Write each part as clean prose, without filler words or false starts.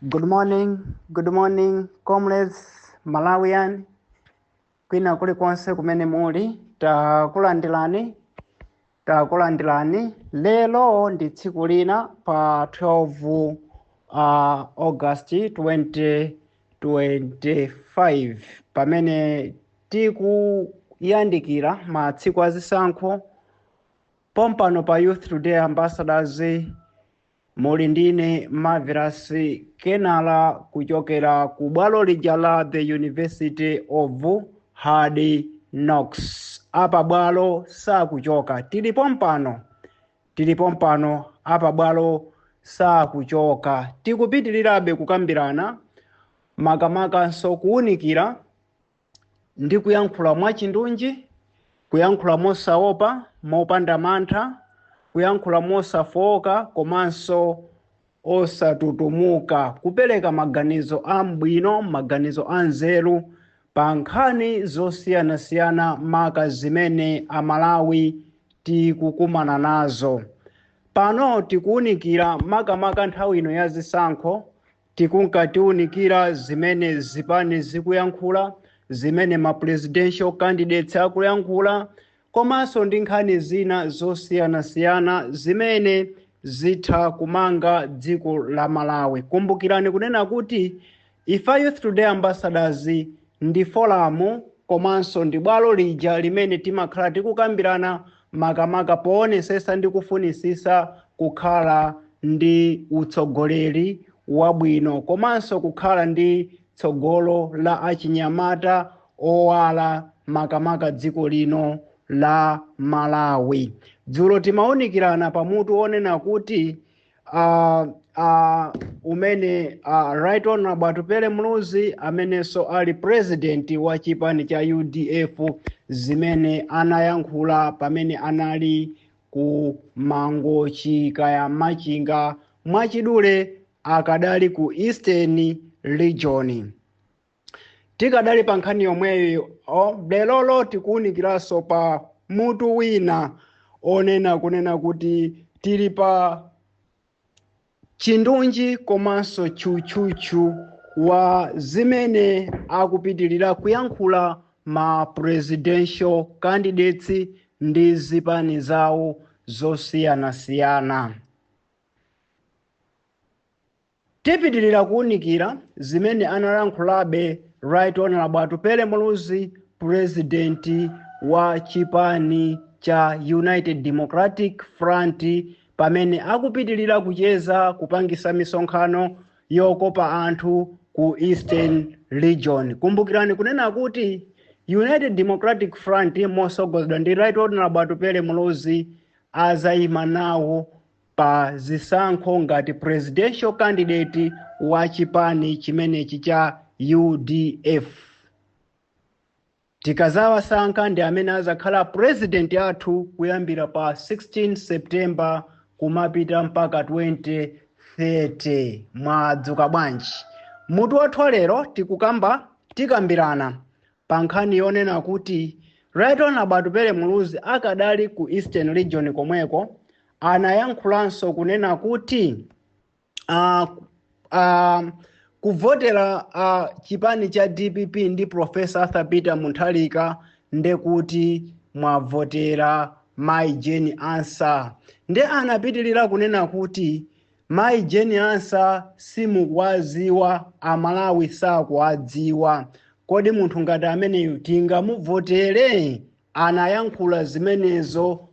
Good morning, comrades, Malawian, kwina kulikonse kumene muli, takulandirani, takulandirani. Lero ndi tsiku lina pa 12 August 2025, pamene tikuyandikira matsiku azisankho. Pompano pa Youth Today Ambassadors muli ndine Marvelous Kenala kuchokera ku bwalo lija la the University of Hard Knocks. Apa bwalo sakuchoka, tili pompano, tili pompano, apa bwalo sakuchoka. Tikupitirirabe kukambirana, makamakanso kuwunikira ndi kuyankhula mwachindunji, kuyankhula mosaopa, mopanda mantha, kuyankhula mosafowoka komanso osatutumuka, kupereka maganizo ambwino, maganizo anzeru pa nkhani zosiyanasiyana, maka zimene Amalawi tikukumana nazo. Pano tikuwunikira makamaka nthawi ino ya zisankho, tikunka tiwunikira zimene zipani zikuyankhula, zimene ma presidential candidates akuyankhula, komanso ndi nkhani zina zosiyanasiyana zimene zitha kumanga dziko la Malawi. Kumbukirani kunena kuti ifa Youth Today Ambassadors ndi forum komanso ndi bwalo lija limene timakhala tikukambirana, makamaka poonesesa ndi kufunisisa kukhala ndi utsogoleri wabwino komanso kukhala ndi tsogolo la achinyamata owala, makamaka dziko lino la Malawi. Dzulo timawunikirana pamutu onena kuti umene Right Honorable Atupele Muluzi, amenenso ali president wa chipani cha UDF, zimene anayankhula pamene anali ku Mangochi kaya Machinga, mwachidule akadali ku Eastern Region. Tikadali pa nkhani yomweyo, lero tikuwunikiranso pa mutu wina onena kunena kuti tili pa chindunji komanso tchutchutchu wa zimene akupitirira kuyankhula ma presidential candidates ndi zipani zawo zosiyanasiyana. Tipitirira kuwunikira zimene analankhulabe Right Honorable Atupele Muluzi, president wa chipani cha United Democratic Front, pamene akupitirira kucheza, kupangisa misonkhano yokopa anthu ku Eastern Region. Kumbukirani kunena kuti United Democratic Front mosogozedwa ndi Right Honorable Atupele Muluzi azayima nawo pa zisankho ngati presidential candidate wa chipani chimenechi cha UDF. Tikazawasankha, ndi amene azakhala president athu kuyambira pa 16 September kumapita mpaka 2030. Mwadzuka bwanji? Mutu wathu lero tikukamba, tikambirana pa nkhani yonena kuti Right Honorable Atupele Muluzi akadali ku Eastern Region komweko anayankhulanso kunena kuti kuvotera chipani cha DPP ndi Professor Arthur Peter Mutharika ndekuti mwavotera Mai Jane Ansah. Ndi anapitirira kunena kuti Mai Jane Ansah simukuwaziwa, Amalawi sakuwadziwa, kodi munthu ngati ameneyu tingamuvotere? Anayankhula zimenezo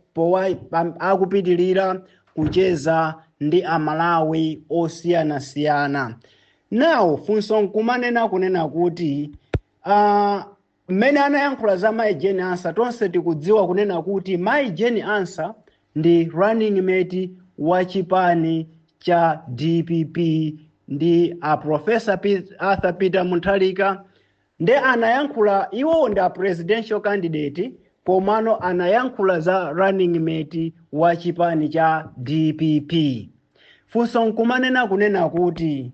akupitirira kucheza ndi Amalawi osiyanasiyana. Now funso nkumanena kunena kuti mmene anayankhula za Mai Jane Ansah, tonse tikudziwa kunena kuti Mai Jane Ansah ndi running mate wa chipani cha DPP ndi a Professor Arthur Peter Mutharika. Nde anayankhula, iwowo ndi a presidential candidate, komano anayankhula za running mate wa chipani cha DPP. Funso nkumanena kunena kuti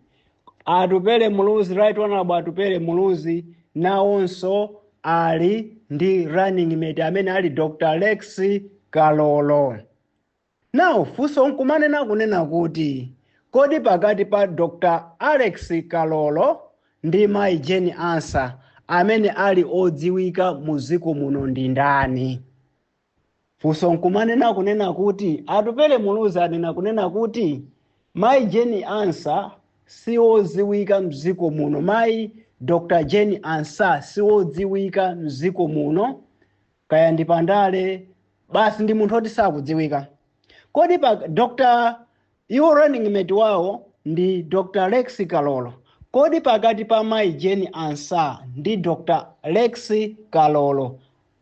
Atupele Muluzi, Right Honorable Atupele Muluzi, nawonso ali ndi running mate amene ali Dr Rex Kalolo. Now funso nkumanena kunena kuti kodi Kodi pakati pa Dr Alex Kalolo ndi Mayi Jane Ansah, amene ali odziwika mu dziko muno ndi ndani? Funso nkumanena kunena kuti Atupele Muluzi anena kunena kuti Mayi Jane Ansah siwodziwika mdziko muno, Mayi Dr Jane Ansah siwodziwika mdziko muno, kaya ndi pandale, basi ndi munthu oti sakudziwika. Kodi pa Dr iwo running mate wawo ndi Dr Rex Kalolo, kodi pakati pa Mayi Jane Ansah ndi Dr Rex Kalolo,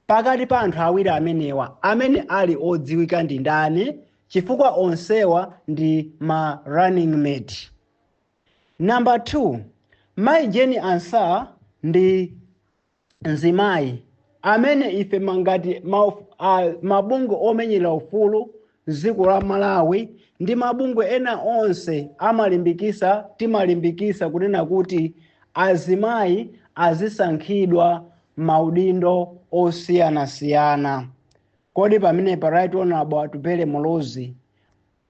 pakati pa anthu awiri amenewa, amene ali odziwika ndi ndani? Chifukwa onsewa ndi ma running mate. Number 2, Mayi Jane Ansah ndi mzimayi amene ife mangati mabungwe omenyera ufulu dziko la Malawi ndi mabungwe ena onse amalimbikisa, timalimbikisa kunena kuti azimayi azisankhidwa maudindo osiyanasiyana. Kodi pamene pa Right Honorable Atupele Muluzi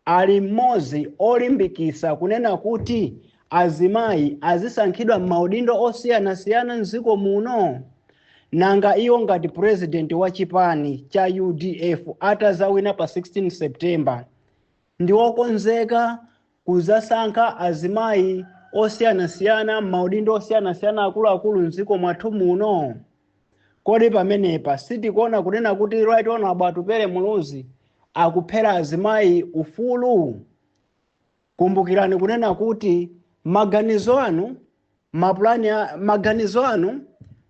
ali mmodzi olimbikisa kunena kuti azimayi azisankhidwa maudindo osiyanasiyana mdziko muno? Nanga iwo ngati president wa chipani cha UDF atazawina pa 16 September, ndi wokonzeka kuzasankha azimayi osiyanasiyana maudindo osiyanasiyana akuluakulu mdziko mwathu muno? Kodi pamenepa sitikuona kunena kuti Right Honorable Atupele Muluzi akuphera azimayi ufulu? Kumbukirani kunena kuti maganizo anu, mapulani, maganizo anu,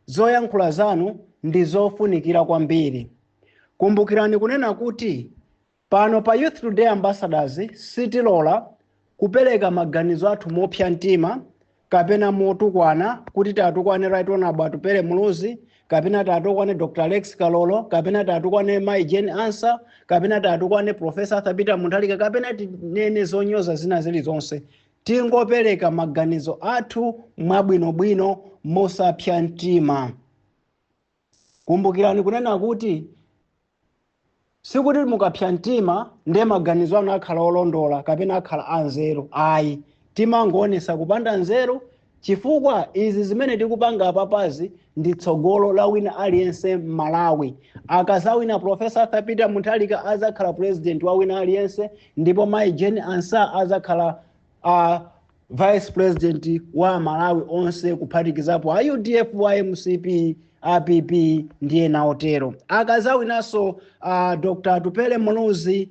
zoyankhula zanu ndi zofunikira kwambiri. Kumbukirani kunena kuti pano pa Youth Today Ambassadors sitilola kupereka maganizo athu mopsa mtima kapena motukwana, kuti tatukwane Right Honorable Atupele Muluzi, kapena tatukwane Dr Alex Kalolo, kapena tatukwane Mai Jane Ansah, kapena tatukwane Professor Arthur Peter Mutharika, kapena tinene zonyoza zina zilizonse. Tingopereka maganizo athu mwabwinobwino, mosapsa mtima. Kumbukirani kunena kuti sikuti mukapsa mtima ndiye maganizo anu akhala olondola kapena akhala anzeru, ayi. Timangoonesa kupanda nzeru, chifukwa izi zimene tikupanga apapazi ndi tsogolo la wina aliyense m'Malawi. Akazawina, Professor Arthur Peter Mutharika azakhala president wa wina aliyense, ndipo Mai Jane Ansah azakhala vice president wa Malawi onse, kuphatikizapo a UDF, a MCP, app ndi ena otero. Akazawinanso Dr Atupele Muluzi,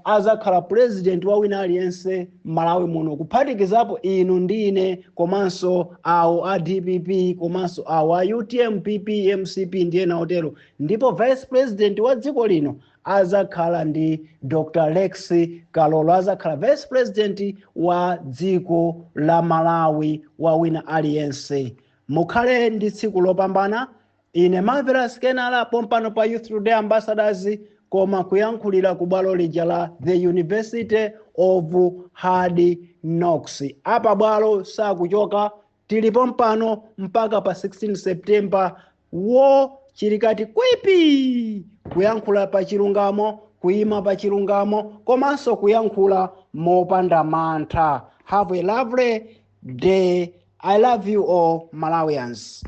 azakhala president wa wina aliyense m'Malawi muno, kuphatikizapo inu ndi ine, komanso awo a DPP, komanso awo a UTM, PP, MCP ndi ena otero. Ndipo vice president wa dziko lino azakhala ndi Dr Rex Kalolo, azakhala vice president wa dziko la Malawi wa wina aliyense. Mukhale ndi tsiku lopambana. Ine Marvelous Kenala, pompano pa Youth Today Ambassadors, koma kuyankhulira ku bwalo lija la The University of Hard Knocks. Apa bwalo sakuchoka, tilipo mpano mpaka pa 16 September wo chilikati kwipi, kuyankhula pa chilungamo, kuyima pa chilungamo, komanso kuyankhula mopanda mantha. Have a lovely day. I love you all, Malawians.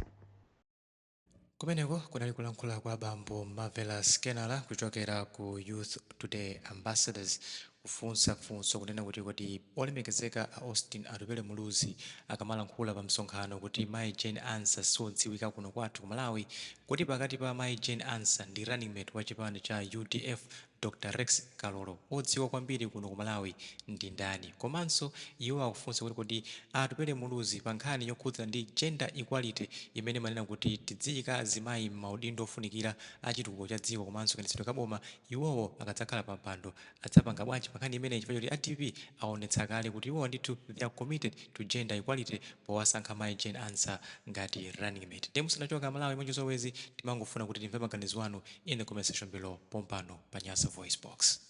Kumeneko kunali kulankhula kwa bambo Marvelous Kenala kuchokera ku Youth Today Ambassadors, kufunsa funso kunena kuti kodi olemekezeka a Austin Atupele Muluzi akamalankhula pa msonkhano kuti Mayi Jane Ansah sodziwika kuno kwathu ku Malawi, kuti pakati pa Mayi Jane Ansah ndi running mate wa chipani cha UDF, Dr Rex Kalolo, odziwa kwambiri kuno ku Malawi ndi ndani? Komanso iwo akufunsa kuti kodi Atupele Muluzi pa nkhani yokhudzana ndi gender equality, imene manena kuti tidziyika azimayi m'maudindo ofunikira achitukuko cha dziko komanso kayendetsedwe ka boma, iwowo akadzakhala pa mpando adzapanga bwanji pa nkhani imeneyi, chifukwa choti a DPP aonetsa kale kuti iwowo ndithu they are committed to gender equality powasankha Mayi Jane Ansah ngati running mate? Ndiye musanachoka, Malawi, mwachizolowezi timangofuna kuti timve maganizo anu in the comment section below, pompano pa Nyasa Voice Box.